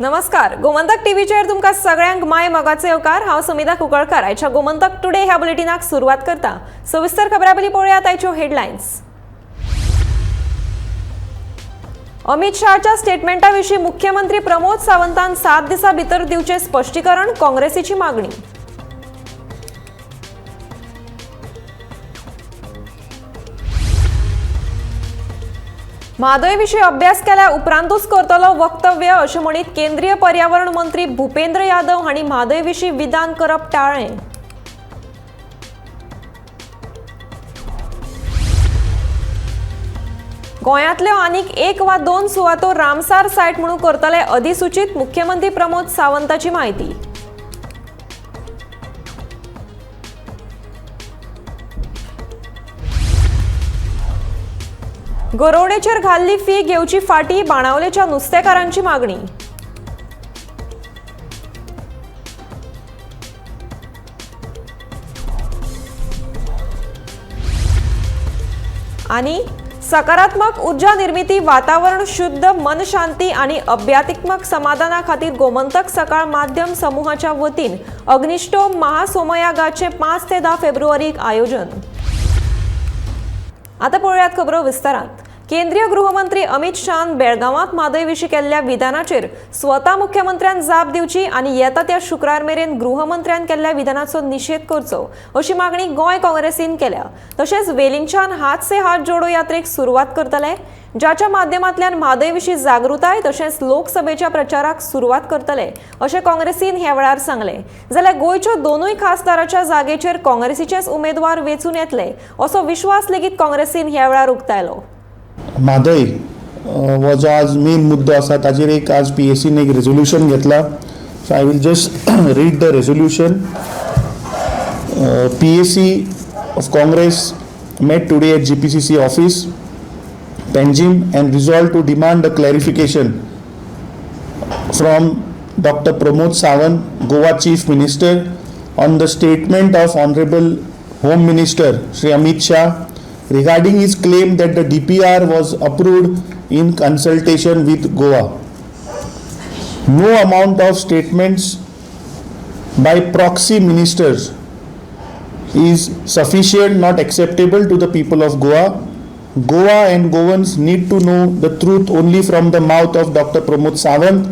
नमस्कार, गोमंतक टीव्हीचेर तुमकां सगळ्यांक माय मोगाचो येवकार. हांव समिता कुंकळकर. आयच्या गोमंतक टुडे ह्या बुलेटिनाक सुरवात करता. सविस्तर खबरां पयलीं पळोवया आयच्यो हेडलायन्स. अमित शहाच्या स्टेटमेंटा विशीं मुख्यमंत्री प्रमोद सावंतान 7 दिसां भितर दिवचें स्पश्टीकरण, काँग्रेसीची मागणी. म्हादय विशीं अभ्यास केल्या उपरांतूच करतलो वक्तव्य अशें म्हणीत केंद्रीय पर्यावरण मंत्री भूपेंद्र यादव हांणी म्हादय विशीं विधान करप टाळ्ळें. गोंयांतल्यो आनीक 1 वा 2 सुवातो रामसार सायट म्हणून करतले अधिसूचित, मुख्यमंत्री प्रमोद सावंताची म्हायती. गरोवणेचेर घाल्ली फी घेवची फाटी, बाणावलेच्या नुस्तेकारांची मागणी. आनी सकारात्मक ऊर्जा निर्मिती, वातावरण शुद्ध, मनशांती आनी अभ्यात्मक समाधाना खातीर गोमंतक सकाळ माध्यम समूहाच्या वतीन अग्निष्टोम महासोमयागाचे 5 ते 10 फेब्रुवारीक आयोजन. आता पळोवयात खबरो विस्तारात. केंद्रीय गृहमंत्री अमित शहान बेळगांवांत म्हादय विशीं केल्ल्या विधानाचेर स्वता मुख्यमंत्र्यान जाप दिवची आनी येता त्या शुक्रार मेरेन गृहमंत्र्यान केल्ल्या विधानाचो निशेध करचो अशी मागणी गोंय काँग्रेसीन केल्या. तशेंच वेलिंगच्यान हात से हात जोडो यात्रेक सुरवात करतले, ज्याच्या माध्यमांतल्यान म्हादय विशीं जागृताय तशेंच लोकसभेच्या प्रचाराक सुरवात करतले अशें काँग्रेसीन ह्या वेळार सांगलें. जाल्यार गोंयच्यो दोनूय खासदाराच्या जागेचेर काँग्रेसीचेच उमेदवार वेंचून येतले असो विश्वास लेगीत काँग्रेसीन ह्या वेळार उक्तायलो. म्हादय हो जो आज मेन मुद्दो आसा ताजेर एक आज पीएसीन एक रेजोल्युशन घेतला. So I will just read the resolution. PAC of Congress met today at GPCC office, Panjim, and resolved to demand a clarification from Dr. Pramod Sawant, Goa Chief Minister, on the statement of Honorable Home Minister Shri Amit Shah regarding his claim that the DPR was approved in consultation with Goa. No amount of statements by proxy ministers is sufficient, not acceptable to the people of Goa. Goa and Goans need to know the truth only from the mouth of Dr. Pramod Sawant.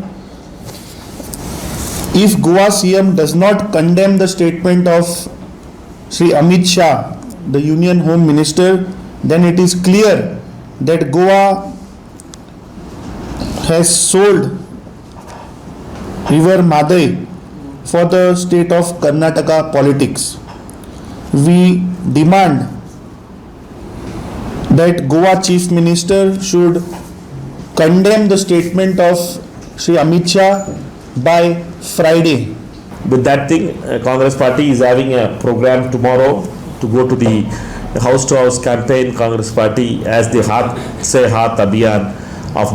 If Goa CM does not condemn the statement of Shri Amit Shah, the Union Home Minister, then it is clear that Goa has sold River Mhadei for the state of Karnataka politics. We demand that Goa Chief Minister should condemn the statement of Shri Amit Shah by Friday. With that thing, Congress party is having a program tomorrow to go to the house-to-house campaign. Congress party as the Haath Se Haath Abhiyan of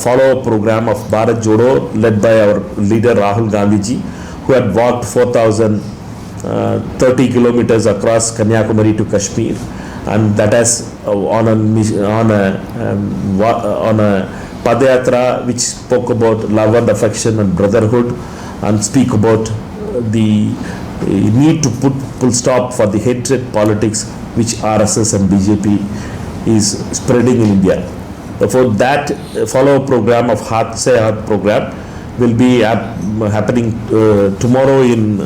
follow-up program of Bharat Jodo led by our leader Rahul Gandhi ji, who had walked 4,030 kilometers across Kanyakumari to Kashmir, and that has on a Padayatra which spoke about love and affection and brotherhood, and speak about the need to put full stop for the hatred politics which RSS and BJP is spreading in India. Therefore, that follow-up program of Haath Se Haath program will be happening tomorrow in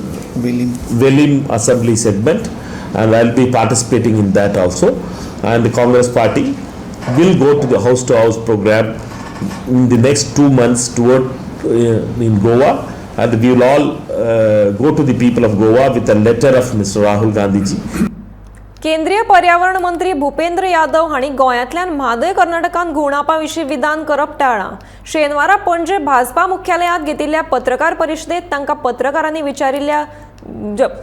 Velim Assembly segment, and I will be participating in that also. And the Congress party will go to the house-to-house program in the next 2 months toward in Goa, and we will all go to the people of Goa with a letter of Mr. Rahul Gandhi ji. केंद्रीय पर्यावरण मंत्री भूपेंद्र यादव हांणी गोंयांतल्यान म्हादय कर्नाटकांत घुंवडावपा विशीं विधान करप टाळ्ळां. शेनवारा पणजे भाजपा मुख्यालयांत घेतिल्ल्या पत्रकार परिशदेंत तांकां पत्रकारांनी विचारिल्ल्या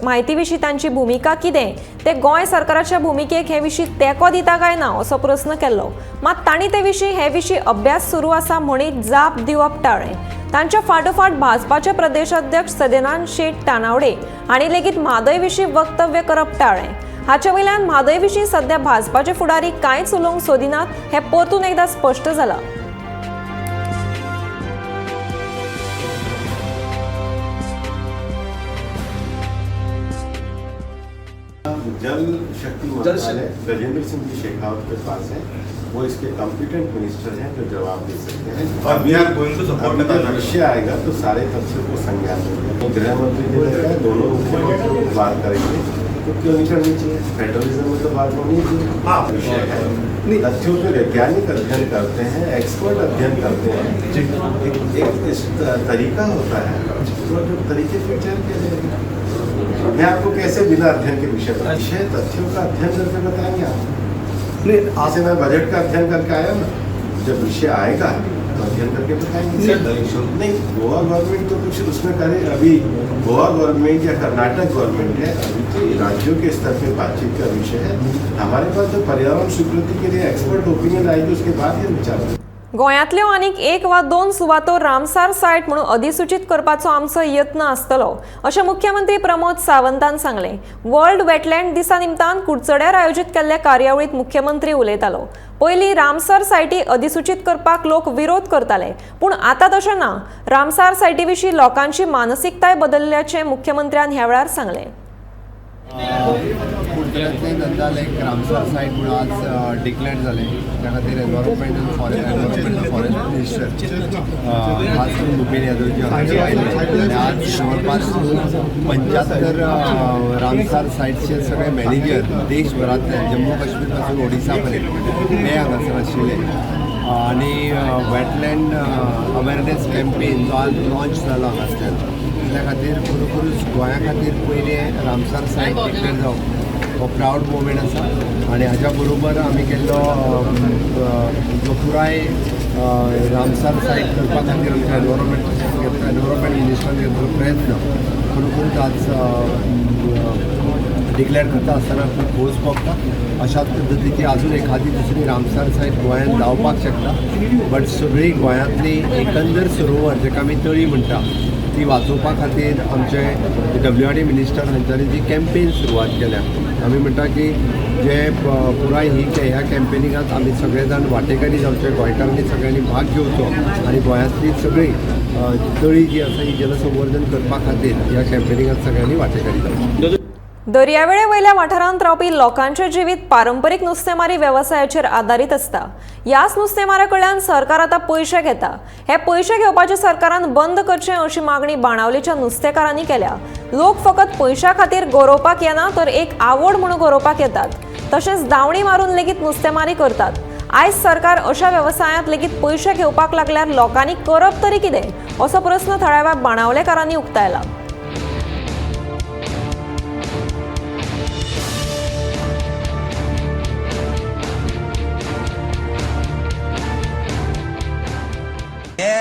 म्हायती विशीं तांची भुमिका कितें ते गोंय सरकाराच्या भुमिकेक हे विशीं तेंको दिता काय ना असो प्रस्न केल्लो. मात तांणी ते विशीं हे विशीं अभ्यास सुरू आसा म्हणीत जाप दिवप टाळ्ळें. तांच्या फाटोफाट भाजपाचे प्रदेशाध्यक्ष सदानंद शेट तानावडे हांणी लेगीत म्हादय विशीं वक्तव्य करप टाळ्ळें. हाचे वयल्यान म्हादय विशीं सध्या भाजपाचे फुडारी कांयच उलोवंक सोदिनात हें परतून एकदां स्पश्ट जालां. जल शक्ति मंत्रालय गजेंद्र सिंह जी शेखावत के पास है, वो इसके कॉम्पिटेंट मिनिस्टर हैं जो जवाब दे सकते हैं। और we are going to support अभी जब विषय आएगा तो सारे तथ्यों को संज्ञान लेंगे। गृह मंत्री ने कहा है, दोनों मुख्यमंत्री बात करेंगे तो क्यों नहीं करनी चाहिए? फेडरलिज्म में तो बात होनी चाहिए। हाँ। विषय है, तथ्यों पे वैज्ञानिक अध्ययन करते हैं, एक्सपर्ट अध्ययन करते हैं। एक इस तरीका होता है, तो जो तरीके से विचार किया जाएगा। मैं आपको कैसे बिना अध्ययन के विषय पर विषय तथ्यों का अध्ययन करके बताएंगे आप? नहीं। जैसे मैं बजट का अध्ययन करके आया ना, जब विषय आएगा तो अध्ययन करके बताएंगे। नहीं, गोवा गवर्नमेंट तो कुछ उसमें करे। अभी गोवा गवर्नमेंट या कर्नाटक गवर्नमेंट है, अभी तो ये राज्यों के स्तर पे बातचीत का विषय है। हमारे पास जो पर्यावरण स्वीकृति के लिए एक्सपर्ट ओपिनियन आएगी, उसके बाद ही हम विचार करेंगे। गोंयांतल्यो आनीक एक वा दोन सुवातो रामसार सायट म्हणून अधिसूचीत करपाचो आमचो यत्न आसतलो अशें मुख्यमंत्री प्रमोद सावंतान सांगलें। वर्ल्ड वेटलँड दिसा निमतान कुडचड्यार आयोजीत केल्ल्या कार्यावळींत मुख्यमंत्री उलयतालो। पयलीं रामसर सायटी अधिसूचीत करपाक लोक विरोध करताले, पूण आतां तशें ना। रामसार सायटी विशीं लोकांची मानसिकताय बदलल्याचें मुख्यमंत्र्यान ह्या वेळार सांगलें। कुडचड्यांतलें नंदा लेक रामसर सायट म्हणून आज डिक्लेअर जालें, त्या खातीर environment and forest minister खास करून भूपेन यादवजी हांगासर आयले आनी आज जवळपास 75 रामसार सायटचे सगळे मॅनेजर देशभरांतले, जम्मू काश्मीर पासून ओडिसा पर्यंत ते हांगासर आशिल्ले आनी वेटलँड अवेरनेस कॅम्पेन जो आज लॉन्च जालो हांगासर, त्या खातीर खरोखरूच गोंया खातीर पयलें रामसार सायट डिक्लेअर जावप हो प्रावड मोमेंट आसा। आनी हाज्या बरोबर आमी केल्लो जो पुराय रामसार सायट करपा खातीर आमच्या एनवायरमेंट मिनिस्टरान घेतलेलो प्रयत्न खरोखरूच आज डिक्लेअर करता आसतना खूब खोस भोगता। अशाच पद्दतीची अजून एखादी दुसरी रामसार सायट गोंयांत जावपाक शकता, बट सगळी गोंयांतली एकंदर सरोवर जेका आमी तळी म्हणटा ती वाचोवपा खातीर आमचे डब्ल्यू आर डी मिनिस्टर हांच्यांनी जी कॅम्पेन सुरवात केल्या, आमी म्हणटा की जे पुराय ही ह्या कॅम्पेनिंगात आमी सगळे जाण वांटेकारी जावचे, गोंयकारांनी सगळ्यांनी भाग घेवचो आनी गोंयांतली सगळी तळी जी आसा ही जलसंवर्धन करपा खातीर ह्या कॅम्पेनिंगात सगळ्यांनी वांटेकारी जावचें। दर्यावेळे वयल्या वाठारांत रावपी लोकांचें जिवीत पारंपरीक नुस्तेमारी वेवसायाचेर आदारीत आसता। ह्याच नुस्तेमारा कडल्यान सरकार आतां पयशे घेता। हे पयशे घेवपाचें सरकारान बंद करचें अशी मागणी बाणावलेच्या नुस्तेकारांनी केल्या। लोक फकत पयशां खातीर गरोवपाक येना तर एक आवड म्हणून गरोवपाक येतात, तशेंच दावणी मारून लेगीत नुस्तेमारी करतात। आयज सरकार अशा वेवसायांत लेगीत पयशे घेवपाक लागल्यार लोकांनी करप तरी कितें असो प्रस्न थळाव्या बाणावलेकारांनी उक्तायला। हे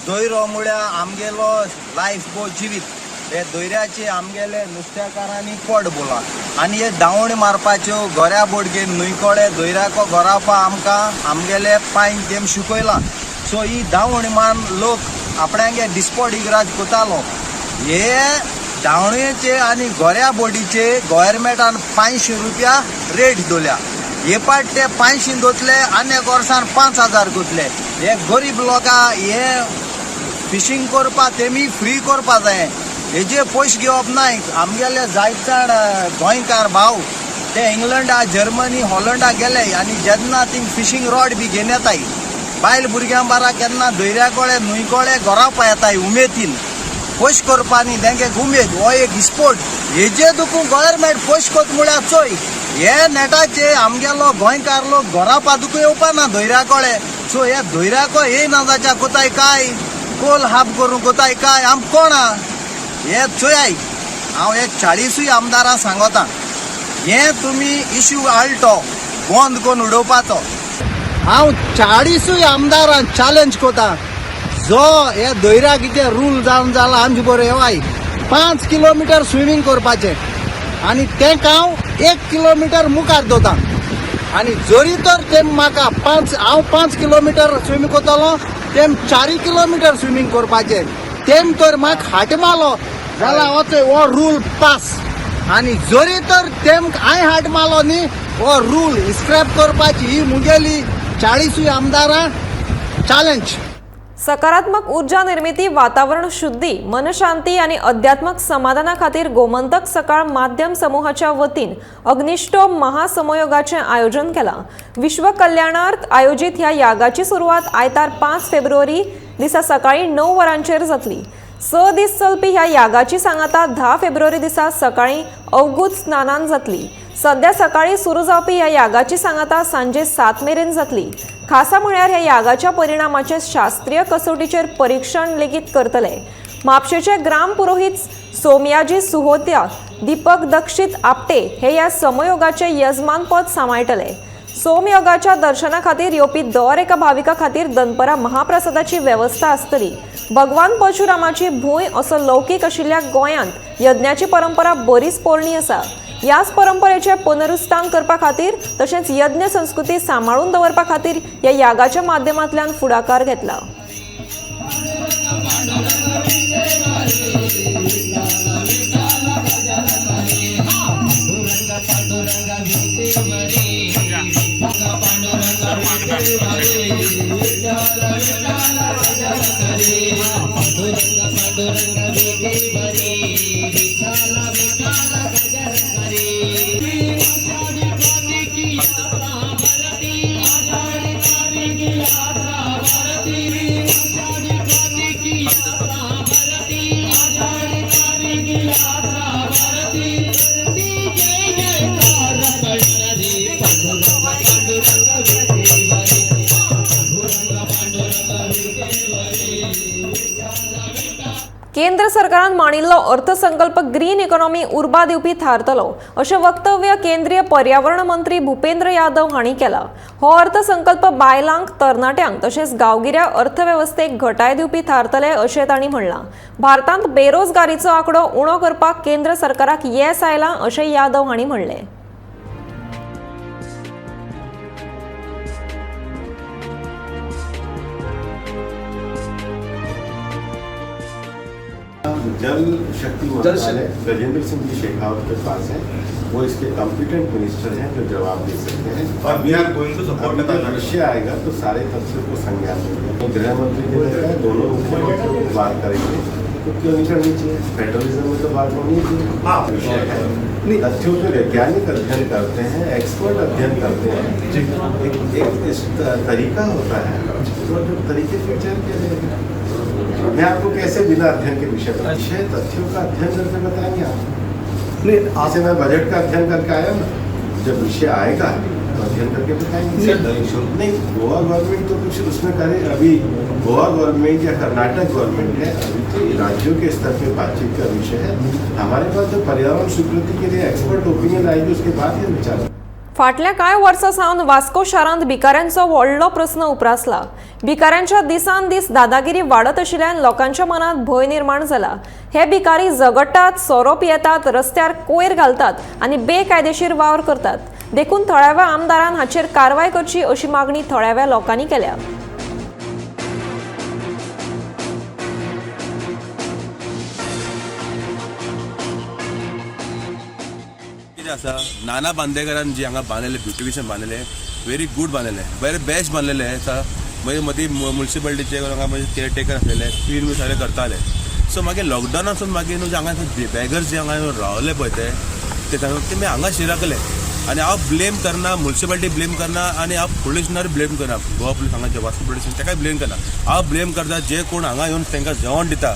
दोयरो म्हळ्यार आमगेलो लायफ गो जिवीत। हे दोयऱ्याचे आमगेले नुस्तेकारांनी पोट बोला आनी हे दावणी मारपाच्यो गोऱ्या बोट घेवन न्हंयकोडे दोयऱ्याको गोरावपा आमकां आमगेले पांय तेम शिकयलां। सो ही दावणी मारून लोक आपणागे डिस्पोट इगराज कोतालो। हे दावणेचे आनी गोऱ्या बोटीचे गोवोरमेंटान 500 रुपया रेट दवरल्या। हे पाट ते 500 दवरतले आनी एक वर्सान 5000 करतले। हे गरीब लोकां हे फिशींग करपा तेमी फ्री करपा जाय, हेजे पयशे घेवप नाय। आमगेले जायते जाण गोंयकार भाव ते इंग्लंडा, जर्मनी, हॉलंडा गेले आनी जेन्ना थिंग फिशींग रॉड बी घेवन येताय, बायल भुरग्यां बारा केन्ना दर्या कडेन न्हंय कडेन गोरावपा येताय उमेदीन, पयशे करपा न्ही तेंगे उमेद हो एक स्पोर्ट। हेजे दुखून गव्हर्मेंट पयशे कोत म्हळ्यार चोय हे नेटाचे आमगेलो गोंयकार लोक गोरावपा दुखून येवपा ना दर्या कडेन। सो हे दर्याको येयना जाच्या कोताय काय कोल हाफ करून कोताय काय आम कोणा हे चोयाय। हांव हे 40 आमदारां सांगता, हे तुमी इश्यू हाडलो बंद करून उडोवपाचो। हांव 40 आमदारांक चॅलेंज कोता, जो हे दर्या कितें रूल जावन जाला आमचे बरें येवाय 5 किलोमिटर स्विमींग करपाचें आनी तेंका हांव 1 किलोमिटर मुखार दवरता आनी जरी तर ते म्हाका पांच हांव 5 किलोमिटर स्विमींग करतलो, तेम 4 किलोमिटर स्विमींग करपाचें, तेम तर म्हाका हाट मारलो जाल्यार वचय हो रूल पास आनी जरी तर तेम हांवें हाट मारलो न्ही हो रूल स्क्रॅप करपाची ही मुगेली 40 आमदारां चॅलेंज। सकारात्मक ऊर्जा निर्मिती, वातावरण शुद्धी, मनशांती आणि अध्यात्मक समाधाना खातीर गोमंतक सकाळ माध्यम समूहाच्या वतीन अग्निष्टोम महासमयोगाचे आयोजन केलां. विश्व कल्याणार्थ आयोजित ह्या यागाची सुरवात आयतार 5 फेब्रुवारी दिसा सकाळी 9 वरांचेर जातली. 6 दीस चलपी ह्या यागाची सांगाता 10 फेब्रुवारी दिसा सकाळी अवगूत स्नानान जातली. सध्या सकाळी सुरू जावपी ह्या यागाची सांगाता सांजे 7 मेरेन जातली. खासा म्हळ्यार ह्या यागाच्या परिणामाचे शास्त्रीय कसोटीचेर परीक्षण लेगीत करतले. म्हापशेचे ग्राम पुरोहीत सोमयाजी सुहोत्या, दीपक दक्षित आपटे हे ह्या समयोगाचे यजमानपद सांबाळटले. सोमयोगाच्या दर्शना खातीर येवपी दर एका भाविका खातीर दनपरां महाप्रसादाची वेवस्था आसतली. भगवान परशुरामाची भूंय असो लौकीक आशिल्ल्या गोंयांत यज्ञाची परंपरा बरीच पोरणी आसा. ह्याच परंपरेचें पुनरुत्थान करपा खातीर तशेंच यज्ञ संस्कृती सांबाळून दवरपा खातीर ह्या यागाच्या माध्यमांतल्यान फुडाकार घेतला. केंद्र सरकारान मांडिल्लो अर्थसंकल्प ग्रीन इकॉनॉमी उर्बा दिवपी थारतलो अशें वक्तव्य केंद्रीय पर्यावरण मंत्री भूपेंद्र यादव हांणी केलां. हो अर्थसंकल्प बायलांक, तरणाट्यांक तशेंच गांवगिऱ्या अर्थवेवस्थेक घटाय दिवपी थारतले अशें तांणी म्हणलां. भारतांत बेरोजगारीचो आंकडो उणो करपाक केंद्र सरकाराक येस आयलां अशें यादव हांणी म्हणलें. जल शक्ति मंत्रालय गजेंद्र सिंह जी शेखावत के पास है, वो इसके कॉम्पिटेंट मिनिस्टर हैं जो जवाब दे सकते हैं। और we are going to support अभी जब विषय आएगा तो सारे तथ्यों को संज्ञान लेंगे। गृह मंत्री ने कहा है, दोनों मुख्यमंत्रियों को बात करेंगे तो क्यों नहीं करनी चाहिए? फेडरलिज्म में तो बात होनी चाहिए। हाँ। विषय है, तथ्यों पे वैज्ञानिक अध्ययन करते हैं, एक्सपर्ट अध्ययन करते हैं, एक इस तरीका होता है, तो जो तरीके से विचार किया जाएगा। मैं आपको कैसे बिना अध्ययन के विषय पर विषय तथ्यों का अध्ययन करके बताएंगे आप? नहीं, जैसे मैं बजट का अध्ययन करके आया ना, जब विषय आएगा तो अध्ययन करके बताएंगे। नहीं, गोवा गवर्नमेंट तो कुछ उसमें करे, अभी गोवा गवर्नमेंट या कर्नाटक गवर्नमेंट है, अभी तो राज्यों के स्तर पे बातचीत का विषय है। हमारे पास जो पर्यावरण स्वीकृति के लिए एक्सपर्ट ओपिनियन आएगी उसके बाद ही हम विचार। फाटल्या कांय वर्सां सावन वास्को शारांत भिकाऱ्यांचो व्हडलो प्रस्न उप्रासला. भिकाऱ्यांच्या दिसान दीस दादागिरी वाडत आशिल्ल्यान लोकांच्या मनांत भंय निर्माण जाला. हे भिकारी झगडटात, सोरो पियेतात, रस्त्यार कोयर घालतात आनी बेकायदेशीर वावर करतात. देखून थळाव्या आमदारान हाचेर कारवाय करची अशी मागणी थळाव्या लोकांनी केल्या. कितें आसा, नाना बांदेकरान जी हांगा बांदलेले ब्युटिफिकेशन बांदलेले, व्हेरी गूड बांदलेले, बरे बेस्ट बांदलेले आसा. मागीर मदीं मुन्सिपालिटीचे हांगा मागीर केअरटेकर आसलेले, क्लीन बी सगळें करताले. सो मागीर लॉकडावनासून मागीर न्हू हांगा बेगर्स जे हांगा रावले पळय ते ते हांगा शिराकले. आनी हांव ब्लेम करना, मुन्सिपालिटी ब्लेम करना आनी हांव पुलिसनार ब्लेम करना, गोवा पुलीस हांगा वास्को पुलीस ताकाय ब्लेम करना. हांव ब्लेम करता जे कोण हांगा येवन तांकां जेवण दिता,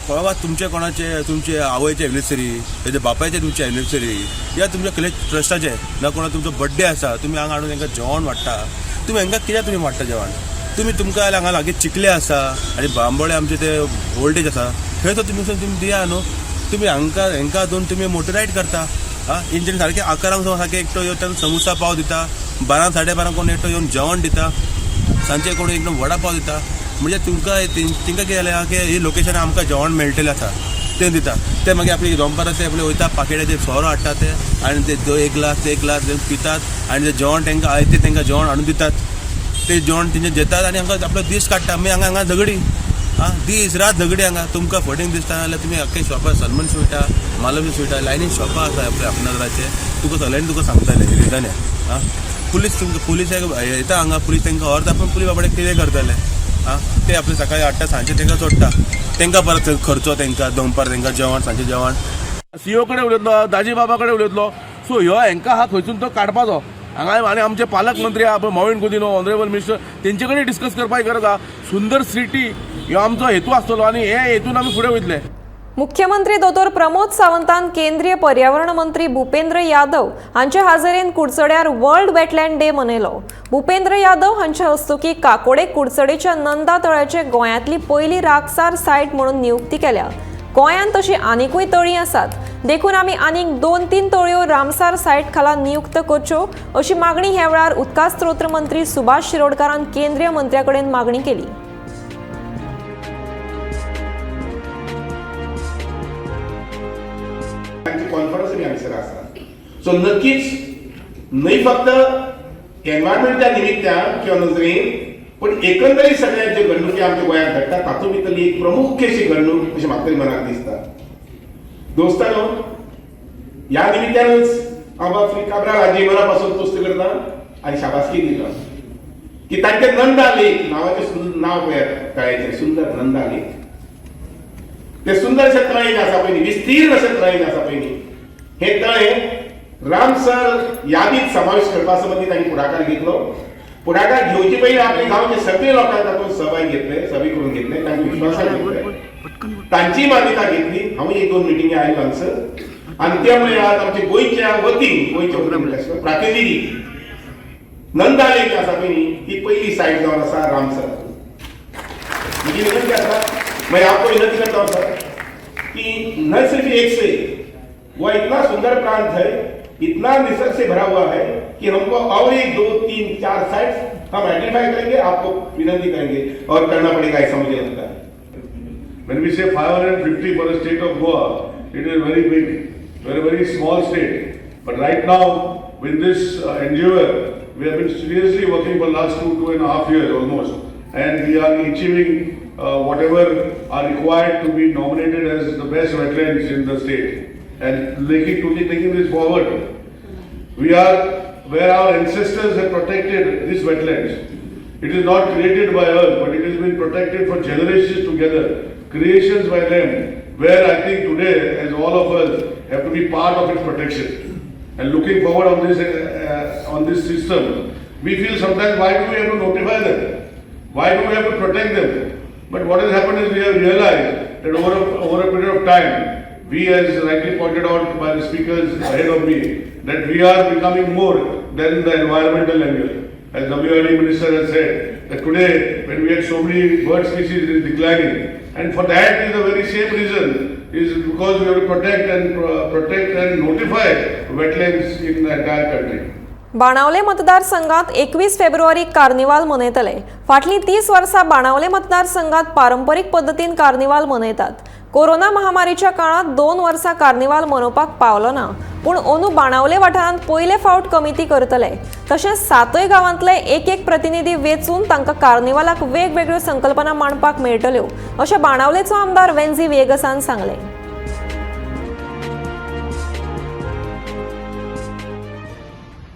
बाबा तुमचे कोणाचे, तुमचे आवयचे एनिवर्सरी, तेजे बापायचे तुमचे एनिवर्सरी या तुमच्या कसले ट्रस्टाचे ना कोणा तुमचो बड्डे आसा, तुमी हांगा हाडून तांकां जेवण वाडटा. तुमी हांकां कित्याक तुमी वाडटा जेवण? तुमी तुमकां हांगा लागीं चिखले आसा आनी बांबोळे आमचे ते ओल्ड एज आसा, थंय तर तुमी तुमी दिया न्हू. तुमी हांकां हांकां दोन तुमी मोटरायड करता. आं, इंजन सारकें 11 सारकें एकटो येवन तांकां समोसा पाव दिता, 12 12:30 कोण एकटो येवन जेवण दिता, सांजचे कोण एकदम वडा पाव दिता. म्हणजे तुमकां तिंकां कितें जालें की ही लोकेशन आमकां जेवण मेळटलें आसा तें दिता. ते मागीर आपली दनपारां ते आपले वयता पाकिटाचे सोरो हाडटा ते आनी ते एक ग्लास एक ग्लास पितात आनी ते जेवण तांकां आयते तांकां जेवण हाडून दितात. ते जेवण तेंचे जेतात आनी हांगा आपलो दीस काडटा. आमी हांगा हांगा झगडी, आं, दीस रात झगडी हांगा. तुमकां फटींग दिसता जाल्यार तुमी आख्खे शॉपार सलमान स्विटा, मालवी स्विटा, लायनीन शॉपां आसा आपल्या आपणाचे, तुका सगळ्यांनी तुका सांगतले रिजन हें. आं, पुलीस तुमकां पुलीस येता हांगा, पुलीस तांकां व्हरता, पूण पुलीस बाबडे कितें करतले? आं ते आपले सकाळी हाडटा, सांजचे तांकां सोडटा. तांकां परत खर्चो, तांकां दनपार तांकां जेवण, सांजचें जेवण. सीओ कडेन उलयतलो, दाजी बाबा कडेन उलयतलो. सो ह्यो हेंकां आहा खंयसून तो काडपाचो हांगा. आनी आमचे पालक मंत्री आहा पळय मॉविन गुदिन्हो, ऑनरेबल मिनिस्टर, तेंचे कडेन डिस्कस करपाची गरज आहा. सुंदर सिटी ह्यो आमचो हेतू आसतलो आनी हे हेतून आमी फुडें वयतले. मुख्यमंत्री दोतोर प्रमोद सावंतान केंद्रीय पर्यावरण मंत्री भूपेंद्र यादव हांचे हाजेरीन कुडचड्यार वर्ल्ड वेटलँड डे मनयलो. भूपेंद्र यादव हांच्या हस्तुकी काकोडे कुडचडेच्या नंदा तळ्याचे गोंयांतली पयली रामसार सायट म्हणून नियुक्ती केल्या. गोंयांत तशी आनिकूय तळीं आसात, देखून आमी आनीक 2-3 तळयो रामसार सायट खाला नियुक्त करच्यो अशी मागणी ह्या वेळार उदका स्त्रोत मंत्री सुभाष शिरोडकारान केंद्रीय मंत्र्या कडेन मागणी केली. तांची कॉन्फरन्स बी हांगसर आसा. सो नक्कीच न्हय फक्त एनवायरमेंटच्या निमित्तान किंवा नजरेन, पूण एकंदरीत सगळ्या ज्यो घडणुकी आमच्या गोंयांत घडटा तातूंत भितरली एक प्रमुख अशी घडणूक अशें म्हाका तरी मनाक दिसता. दोस्तानो, ह्या निमित्तानच हांव बाब श्री काब्राल हाजी मना पासून तुस्त करता आनी शाबासकी दिता की तांचे नंदा लेक नांवाचें नांव पळयात तळ्याचें, सुंदर नंदा लेक. ते सुंदर अशें तळें आसा पयलीं, विस्तीर्ण अशें तळें आसा पयलीं. हें तळें रामसर यादीत समावेश करपा संबंदी तांणी फुडाकार घेतलो. फुडाकार घेवचे पयलीं आपले गांवचे सगळे लोकांक तातूंत सहभागी घेतले, सहभागी करून घेतले, तांचे विश्वासात घेतले, तांची मान्यता घेतली. हांव एक दोन मिटिंगी आयलो हांगसर आनी त्यामुळे आज आमच्या गोंयच्या वतीन, गोंयच्या वतीन प्रतिनिधी नंदा लेक आसा पयलीं ती पयली सायट जावन आसा रामसर. म्हजी विनंती आसा, मैं आपको विनंती करता हूँ सर कि न सिर्फ एक से, वह इतना सुंदर प्रांत है, इतना निसर्ग से भरा हुआ है कि हमको और एक दो तीन चार साइट्स हम आइडेंटिफाई करेंगे, आपको विनंती करेंगे और करना पड़ेगा, ऐसा मुझे लगता है. When we say 550 for the state of Goa, it is very big, very, very small state. But right now, with this endeavor, we have been seriously working for last 2.5 years almost. And we are achieving whatever are required to be nominated as the best wetlands in the state. And taking this forward, we are where our ancestors have protected these wetlands. It is not created by us, but it has been protected for generations together, creations by them, where I think today, as all of us, have to be part of its protection. And looking forward on this system, we feel sometimes, why do we have to notify them? Why do we have to protect them? But what has happened is we have realized that over a period of time, we, as rightly pointed out by the speakers ahead of me, that we are becoming more than the environmental angle. As WRD Minister has said, that today when we had so many bird species, it is declining. And for that is the very same reason, is because we have to protect and notify wetlands in the entire country. Benaulim मतदारसंघात 21 फेब्रुवारीक carnival मनयतले. फाटलीं 30 वर्सां बाणावले मतदारसंघात पारंपरीक पद्दतीन carnival मनयतात. Corona महामारीच्या काळात 2 वर्सां कार्निवाल मनोवपाक पावलो ना, पूण अंदू बाणावले वाठारांत पयले फावट कमिटी करतले. तशेंच सातय गांवांतले एक एक प्रतिनिधी वेचून तांकां कार्निवालाक वेगवेगळ्यो संकल्पना मांडपाक मेळटल्यो अशें बाणावलेचो आमदार वेन्झी व्हिएगसान सांगलें.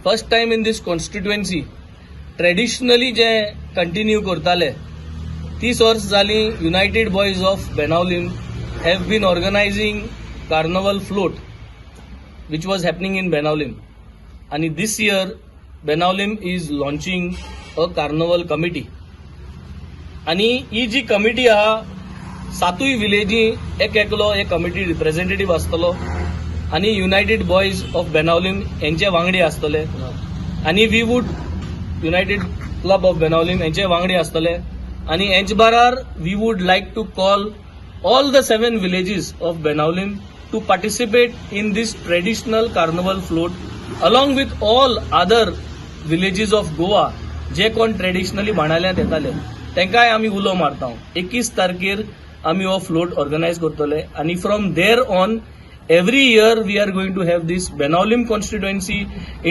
First time in this constituency traditionally J continue करताले, 30 वर्स जाली, United Boys of Benaulim have been organizing carnival float which was happening in Benaulim, आणि this year Benaulim is launching a carnival committee. आणि ही जी कमिटी आहा, सातूय विलेजी एक एकलो हे कमिटी रिप्रेझेंटेटीव आसतलो आणि युनायटेड बॉयज ऑफ बेनावलीम यांचे वांगडी आसतले आणि we would United Club of Benaulim यांचे वांगडी आसतले. आणि हेंच बारार we would like to call all the seven villages of Benaulim to participate in this traditional carnival float along with all other villages of Goa. जे कोण traditionally बाणाल्यांत येताले तांकांय आमी उलो मारता. 21 तारखेर आमी हो फ्लोट ऑर्गनायज करतले आनी from there on every year we are going to have this Benaulim constituency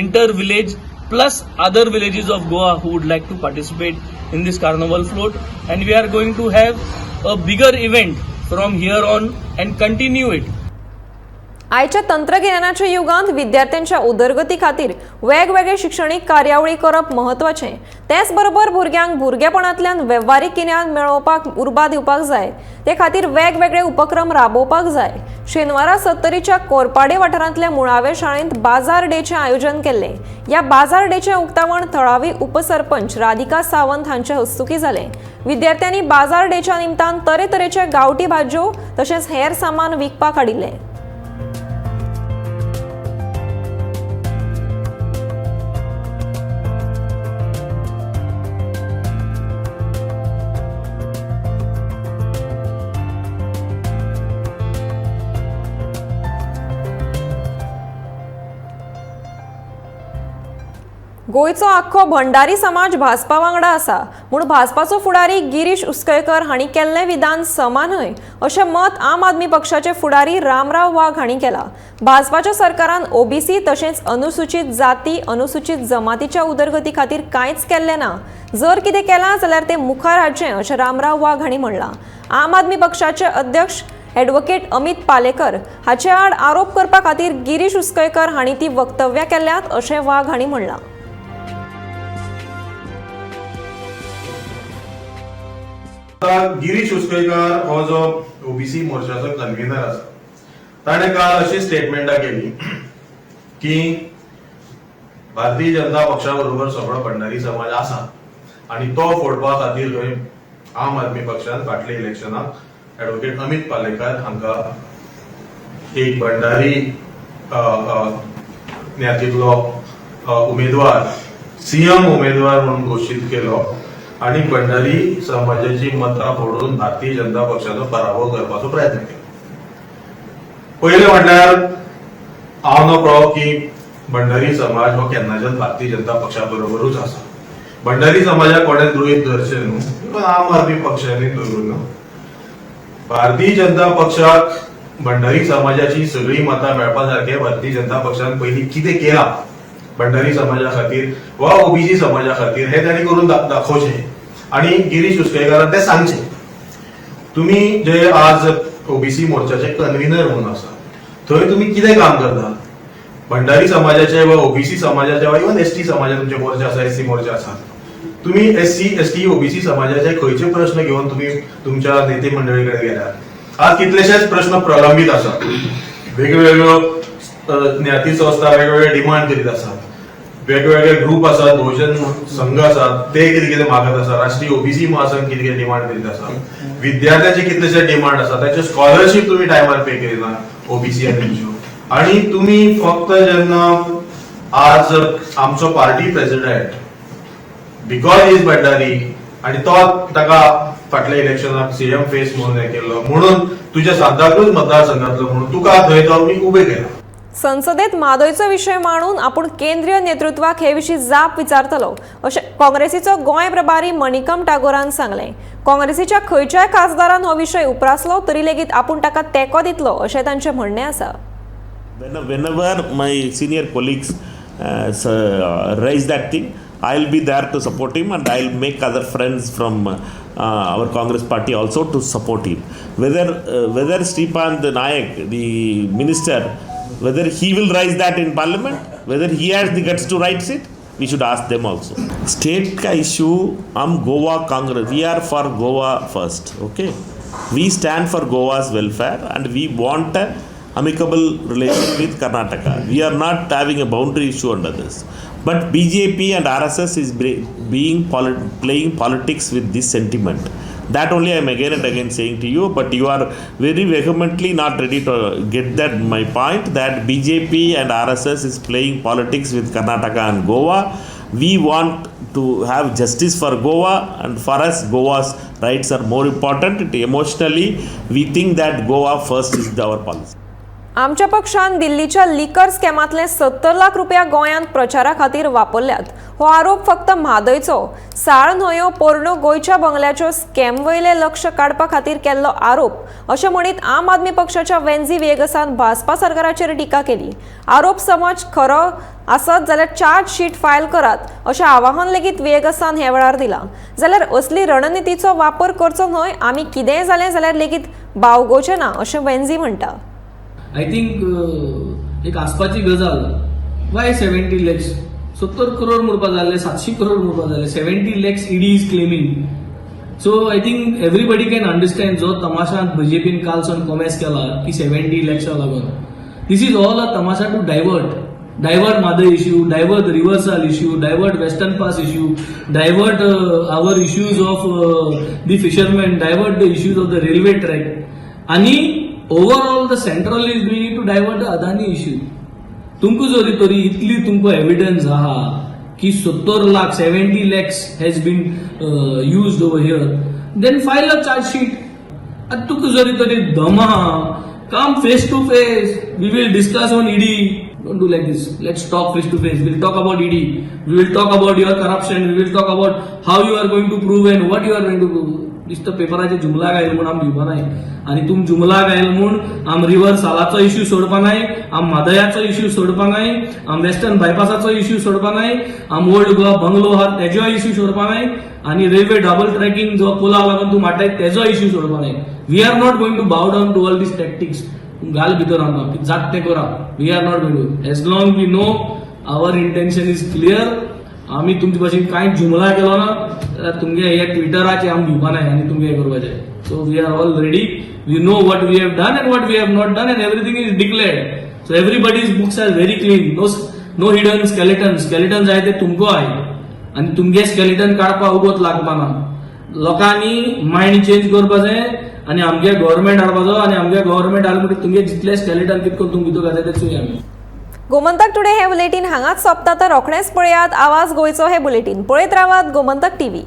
inter village plus other villages of Goa who would like to participate in this carnival float, and we are going to have a bigger event from here on and continue it. आयच्या तंत्रगिन्यानाच्या युगांत विद्यार्थ्यांच्या उदरगती खातीर वेगवेगळे शिक्षणीक कार्यावळी करप म्हत्वाचें. तेच बरोबर भुरग्यांक भुरगेपणांतल्यान वेव्हारीक गिन्यान मेळोवपाक उर्बा दिवपाक जाय. ते खातीर वेगवेगळे उपक्रम राबोवपाक जाय. शेनवारा सत्तरीच्या कोरपाडे वाठारांतल्या मुळावे शाळेंत बाजार डेचें आयोजन केल्लें. ह्या बाजार डेचें उक्तावण थळावी उपसरपंच राधिका सावंत हांचे हस्तुकीं जालें. विद्यार्थ्यांनी बाजार डेच्या निमतान तरेतरेचे गांवठी भाजयो तशेंच हेर सामान विकपाक हाडिल्लें. गोंयचो आख्खो भंडारी समाज भाजपा वांगडा आसा म्हूण भाजपाचो फुडारी गिरीश उसकयकर हांणी केल्लें विधान समा न्हय अशें मत आम आदमी पक्षाचे फुडारी रामराव वाघ हांणी केलां. भाजपाच्या सरकारान ओबीसी तशेंच अनुसूचित जाती अनुसूचित जमातीच्या उदरगती खातीर कांयच केल्लें ना. जर कितें केलां जाल्यार तें मुखार हाडचें अशें रामराव वाघ हांणी म्हणलां. आम आदमी पक्षाचे अध्यक्ष ॲडव्होकेट अमित पालेकर हाचे आड आरोप करपा खातीर गिरीश उसकयकर हांणी ती वक्तव्यां केल्यांत अशें वाघ हांणी म्हणलां. गिरीश उसकयकर हो जो ओबीसी मोर्चाचो कन्व्हिनर आसा ताणें काल अशी स्टेटमेंटां केली की भारतीय जनता पक्षा बरोबर सगळो भंडारी समाज आसा आनी तो फोडपा खातीर खंय आम आदमी पक्षान फाटल्या इलेक्शनाक ॲडव्होकेट अमित पालेकर हांकां एक भंडारी ज्ञातींतलो उमेदवार सीएम उमेदवार म्हणून घोशीत केलो आनी भंडारी समाजाची मतां फोडून भारतीय जनता पक्षाचो पराभव करपाचो प्रयत्न केलो. पयलें म्हणल्यार हांव नकळो की भंडारी समाज हो केन्नाच्यान भारतीय जनता पक्षा बरोबरूच आसा. भंडारी समाजाक कोणें गृहीत धरचें न्हू, इवन आम आदमी पक्षांनी धरूं न्हू. भारतीय जनता पक्षाक भंडारी समाजाची सगळीं मतां मेळपा सारकें भारतीय जनता पक्षान पयलीं कितें केलां भंडारी समाजा खातीर वा ओबीसी समाजा खातीर हें तांणी करून दाखोवचें आनी गिरीश उसकयकारान तें सांगचें. तुमी जे आज ओबीसी मोर्चाचे कन्व्हिनर म्हणून आसा थंय तुमी कितें काम करता? भंडारी समाजाचे वा ओबीसी समाजाचे वा इवन एसटी समाजाचे तुमचे मोर्चा आसा, एससी मोर्चा आसा, तुमी एससी एसटी ओबीसी समाजाचे खंयचे प्रश्न घेवन तुमी तुमच्या नेते मंडळी कडेन गेल्यात? आज कितलेशेच प्रश्न प्रलंबीत आसात. वेगवेगळ्यो ज्ञाती संस्था वेगवेगळे डिमांड करीत आसात, वेगवेगळे ग्रुप आसात, बहुजन संघ आसात, ते कितें कितें मागत आसा, राष्ट्रीय ओबीसी महासंघ कितें कितें डिमांड करीत आसा, विद्यार्थ्यांचे कितलेशे डिमांड आसा, तांचे स्कॉलरशीप तुमी टायमार पे करिना ओबीसी आनी. आनी तुमी फक्त जेन्ना आज आमचो party president because is Bhandari आनी तो ताका फाटल्या इलेक्शनाक सीएम फेस म्हणून हें केल्लो म्हणून तुज्या सांताक्रूज मतदारसंघातलो म्हणून तुका थंय तो आमी उबे केला. संसदेत म्हादयचो विशय मांडून आपूण केंद्रीय नेतृत्वाक हे विशीं जाप विचारतलो अशें काँग्रेसीचो गोंय प्रभारी मणिकम टागोरान सांगलें. काँग्रेसीच्या खंयच्याय खासदारान हो विशय उप्रासलो तरी लेगीत आपूण ताका तेंको दितलो अशें तांचें म्हणणें आसा. Whenever my senior colleagues raise that thing, I'll be there to support him and I'll make other friends from our Congress party also to support him. Whether Sripad Naik, the minister, whether he will raise that in parliament, whether he has the guts to write it, we should ask them also. State ka issue, hum Goa Congress, we are for Goa first, okay? We stand for Goa's welfare and we want a amicable relation with Karnataka. We are not having a boundary issue under this. But BJP and RSS is playing politics with this sentiment. That only I am again and again saying to you, but you are very vehemently not ready to get that my point that BJP and RSS is playing politics with Karnataka and Goa. We want to have justice for Goa, and for us Goa's rights are more important. Emotionally we think that Goa first is our policy. आमच्या पक्षान दिल्लीच्या liquor स्कॅमांतले 70 lakh रुपया गोंयांत प्रचारा खातीर वापरल्यात हो आरोप फक्त म्हादयचो साळ न्हंयो पोरणो गोंयच्या बंगल्याच्यो स्कॅम वयले लक्ष काडपा खातीर केल्लो आरोप अशें म्हणीत आम आदमी पक्षाच्या वेन्झी व्हिएगसान भाजपा सरकाराचेर टिका केली. आरोप समज खरो आसत जाल्यार चार्ज शीट फायल करात अशें आवाहन लेगीत व्हिएगसान ह्या वेळार दिलां. जाल्यार असली रणनितीचो वापर करचो न्हय, आमी कितेंय जालें जाल्यार लेगीत बावगोवचें ना अशें वेन्झी म्हणटा. I think एक आसपाची गजाल. वाय 70 लॅक्स? 70 करोड म्हणपा जाले, 700 करोड म्हणपा जाले. 70 lakhs ED is claiming. So I think everybody can understand जो तमाशा बीजेपीन कालसून कॉमेस केला की 70 लॅक्सा लागून. This is all a Tamasha to divert Mhadei issue, divert reversal issue, divert Western Pass issue, divert our issues of the fishermen, divert the issues of the railway track. आणि overall the central is doing to divert the Adani issue. तुमकां जरी तरी इतली तुमकां evidence आहा की 70 lakh, 70 lakhs has been used over here, then file a chargesheet. आतां तुका जरी तरी दम आहा, come face to face, we will discuss on ED. Don't do like this. Let's talk face to face. We'll talk about ED, we will talk about your corruption, we will talk about how you are going to prove and what you are going to prove. नुसतं पेपराचे जुमला घायल म्हूण आमी भिवपा नाय आनी तुम जुमला घायल म्हूण आम रिवर सालाचो इश्यू सोडपा नाय, आम म्हादयाचो इश्यू सोडपा नाय, आम वेस्टर्न बायपासाचो इश्यू सोडपा नाय, आम ओल्ड गोवा बंगलो आहा तेजो इश्यू सोडपा नाय आनी रेल्वे डबल ट्रॅकिंग जो पुला लागून तूं माटाय तेजो इश्यू सोडपा नाय. We are not going to bow down to all these tactics. घाल भितर आमकां, जात तें करा. We are not going to. As long we know our intention is clear. आमी तुमचे भाशेन कांय जुमला केलो ना जाल्यार तुमगे हे ट्विटराचे आमी भिवपा नाय आनी तुमगे हें करपाचें. So we are all ready. We know what we have done and what we have not done, and everything is declared. So everybody's books are very clean. No hidden skeleton. Skeleton जाय ते तुमकां आहाय आनी तुमगे skeleton काडपाक उगोत लागपा ना. लोकांनी मायंड चेंज करपाचें आनी आमगे गव्हर्मेंट हाडपाचो आनी आमगे गव्हर्मेंट हाडले म्हणटकीर तुमगे जितले स्केलेटन कितें करून तुमकां भितर घालता ते चोया आमी. गोमंतक टुडे हे बुलेटीन हांगाच सोंपता, तर रोखडेंच पळयात आवाज गोंयचो हे बुलेटीन. पळयत रावात गोमंतक टीव्ही.